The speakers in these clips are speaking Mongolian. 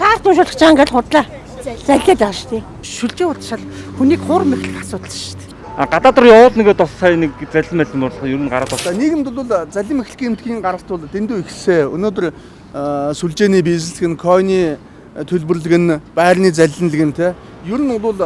Карт уншуулах чаан ингээл худлаа. Заллиад байгаа шүү дээ. Шүлжээ удшаал хүнийг хуур мэхлэх асуудал шүү дээ. А гадаад руу явуул нэгэд бас сая нэг залим мэлм болох ер нь гараад За нийгэмд бол залим эхлэх гэмтгийн гаралт бол дэндүү ихсээ. Өнөөдөр сүлжээний бизнес гэн, койны төлбөрлөг нь, байрны залиланлаг нь те. Ер нь бол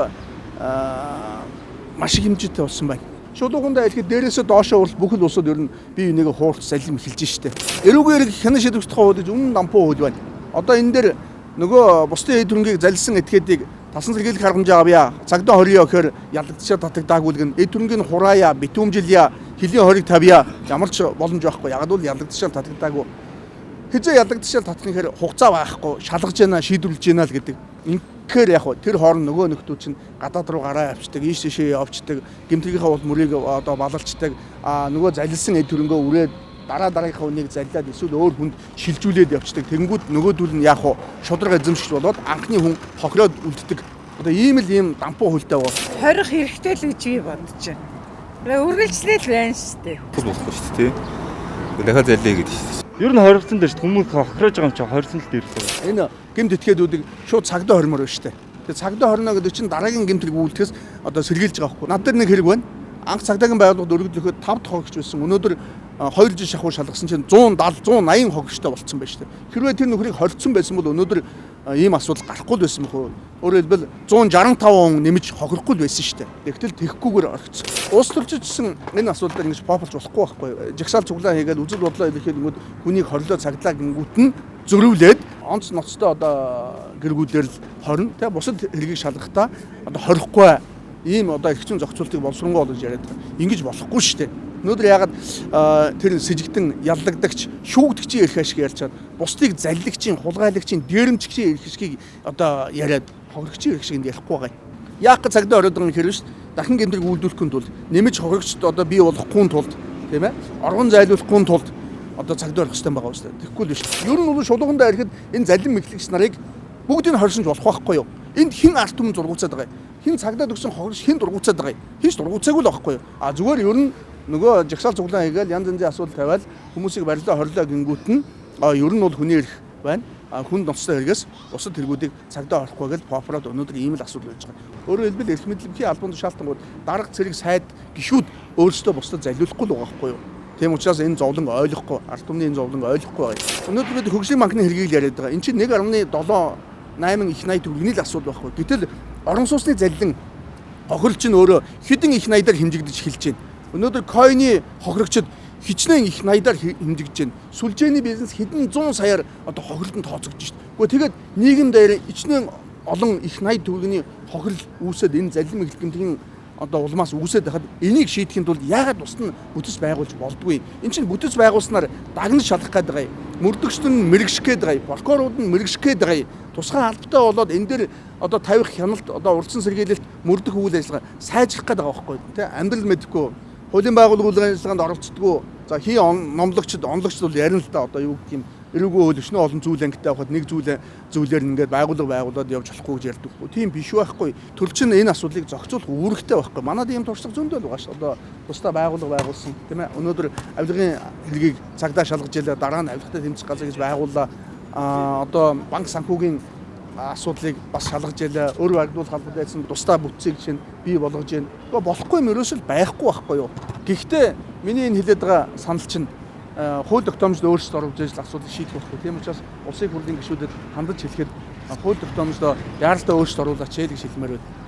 маш их хэмжээтэй болсон байна. Шулуугандаа ирэхэд дээрээсээ доошоо урал бүх л улсууд ер нь бие бинийгээ хуурч залим эхэлж штэ. Эрүүгээр хянан шийдвэрх тухай хууль гэж үнэн дампуу хууль байна. Одоо энэ дээр нөгөө бусдын эд хөрөнгийг залилсан этгээдийг тасан сэргийлэх аргамжаа авъя. Цагдаа хорьё гэхээр ялагдчихаа татагдаагүй л гэн. Эд хөрөнгийг хураая, битүүмжилье, хөлийн хориг тавья. Ямар ч боломж байхгүй. Яг бол ялагдчихаа татагдаагүй. Хизээ ялагдчихаа татах гэхээр хугацаа байхгүй, шалгаж яана, шийдвэрлэж яана л гэдэг. Инхээр яг хөө тэр хооронд нөгөө нөхдүүд чинь гадаад руу гараа авчдаг, ийш тийшээ явцдаг, гэмтрийнхээ уул мөрийг одоо балалчдаг, а нөгөө залилсан эд хөрөнгөө үрээд дараа дараагийнхаа үнийг заллаад эсвэл өөр хүнд шилжүүлээд явцдаг. Тэнгүүд нөгөөдөл нь яг хуу шудраг эзэмшигч болоод анхны хүн хохироод үлддэг. Одоо ийм л ийм дампуу хуультай бол Хорих хэрэгтэй л гэж би бодож байна. Үргэлжлэл байна шүү дээ. Болохгүй шүү дээ. Дахиад залъя гэдэг шүү дээ. Ер нь хоригдсон дээр шүү дээ. Хүмүүс хохирож байгаа юм чи хорьсон л дээр л. Энэ гэмт этгээдүүдийг шууд цагдаа хормоор байна шүү дээ. Тэгээ цагдаа хорно гэдэг чинь дараагийн гэмт хэрэг үйлдэхээс одоо сэргийлж байгаа байхгүй. Над дээр нэг хэрэг байна. Анх цагдаагийн байгууллагад өргөдлөхөд 5 дахь хогч байсан. Өнөөдөр 2 жил шахуу шалгасан чинь 170 180 хогчтой болцсон байна шүү дээ. Хэрвээ тэр нөхрийг хорцсон байсан бол өнөөдөр ийм асуудал гарахгүй л байсан мөх үү? Өөрөөр хэлбэл 165 хүн нэмж хохирохгүй л байсан шүү дээ. Тэгтэл тэхгүйгээр орхицсон. Улс төрчидсэн энэ асуудал дээр ингэж пополж болохгүй байхгүй. Жагсаал цуглаан хийгээд үзэл бодлоо илэрхийлэнгүүд хүнийг хорлоо цаглаа гингүүт нь зөрүүлээд онц ноцтой одоо гэргүүлээр л хорно. Тэ бусад хэргийг шалгахдаа одоо хорихгүй ийм одоо эрх зүйн зохицуултыг боловсронгуй болгож яриад байгаа. Ингэж болохгүй шүү дээ. Өнөөдөр ягаад тэр сэжигтэн яллагдагч, шүүгдэгчийн эрх ашиг ярьчаад бусдыг заллагчийн, хулгайлагчийн, дээрэмчгчийн эрх ашигыг одоо яриад хохирогчийн эрх ашиг энд ярихгүй байгаа юм. Яах гэж цагдаа ороод байгаа юм хэрэг шүү дээ. Дахин гэмтрийг үйлдүүлэхгүй тулд, нэмж хохирогчд одоо бий болохгүй тулд, тийм ээ? Оргон зайлуулахгүй тулд одоо цагдаа орох хэрэгтэй байгаа шүү дээ. Тэгэхгүй л биш. Ер нь бол шулуугандаа ирэхэд энэ залим мэхлэгч нарыг бүгдийг нь хорсон ч болох байхгүй юу? Энд хэн ард түмэн зургууцаад байгаа юм? Хэн цагдаад өгсөн хохирогч хэн дургуцаад байгаа юм? Хэн ч дургуцаагүй л байхгүй юу? А зүгээр ер нь нөгөө жагсаал цуглаан хийгээл янз янзын асуудал тавиал хүмүүсийг барилдаа хорлоо гингүүт нь ер нь бол хүний эрх байна. А хүн ноцтой хэрэгээс бусад тэргүүдийг цагдаа орохгүй гэж попрод өнөөдөр ийм л асуудал байж байгаа. Өөрөөр хэлбэл эрх мэдэл бүхий албан тушаалтангууд дарга цэрэг сайд гişүүд өөрсдөө бусдад залиулахгүй л байгаа байхгүй юу? Тийм учраас энэ зовлон ойлгохгүй, ард түмний энэ зовлон ойлгохгүй байгаа. Өнөөдөр бид хөгжлийн банкны хэргийг л яриад байгаа. Энд чинь 1.7 8 их 80 төгрөгийн л асуудал байхгүй. Гэтэл орон сууцны заллин хохирол чинь өөрөө хэдэн их 80-аар хэмжигдэж эхэлж байна. Өнөөдөр койны хохирогчид хичнээн их 80-аар хэмжигдэж байна. Сүлжээний бизнес хэдэн 100 саяар одоо хохирлод тооцогдож байна. Гэхдээ тэгээд нийгэм дээр ичнээн олон их 80 төгрөгийн хохирол үүсээд энэ заллин мэхлэх гэмтгийн одоо улмаас үүсээд байхад энийг шийдэхин тулд яагаад бусд нь бүтэц байгуулж болдгүй. Эн чинь бүтэц байгуулснаар дагнаж шалгах гээд байгаа юм. Мөрдөгчд нь мэрэгших гээд байгаа юм. Прокурорууд нь мэрэгших гээд байгаа юм. Тусгай албатай болоод энэ дээр одоо тавих хяналт одоо урдсан сэргийлэлт мөрдөх үйл ажиллагаа сайжрах гээд байгаа байхгүй тий. Амьдрал мэдэхгүй хуулийн байгууллага үйл ажиллагаанд оролцдоггүй. За хий номлогчд онлогчд бол ярина л да одоо юу гэх юм эрүүгүй хууль өчнөө олон зүйл ангитай байхад нэг зүйл зүйлээр ингээд байгууллага байгуулад явж болохгүй гэж ярьдаг. Тийм биш байхгүй. Төр чинь энэ асуудлыг зохицуулах үүрэгтэй байхгүй. Манад ийм туршлага зөндөл байгаа ш. Одоо тусдаа байгууллага байгуулсан тийм ээ. Өнөөдөр авилгын хэргийг цагдаа шалгаж ялаа дараа нь авилгатай тэмцэх газар гэж байгууллаа. А одоо банк санхүүгийн асуудлыг бас шалгаж ялаа. Өөр баригдуулах албад байсан тусдаа бүтцийг чинь бий болгож байна. Тэгээ болохгүй юм ерөөсөл байхгүй байхгүй юу. Гэхдээ миний энэ хэлээд байгаа санал чинь хууль тогтоомжд өөрчлөлт оруулж ижил асуудлыг шийдэх болохгүй. Тийм учраас улсын хурлын гишүүдэд хандаж хэлэхэд хууль тогтоомждоо яаралтай өөрчлөлт оруулаач ээ гэж хэлмээр байна.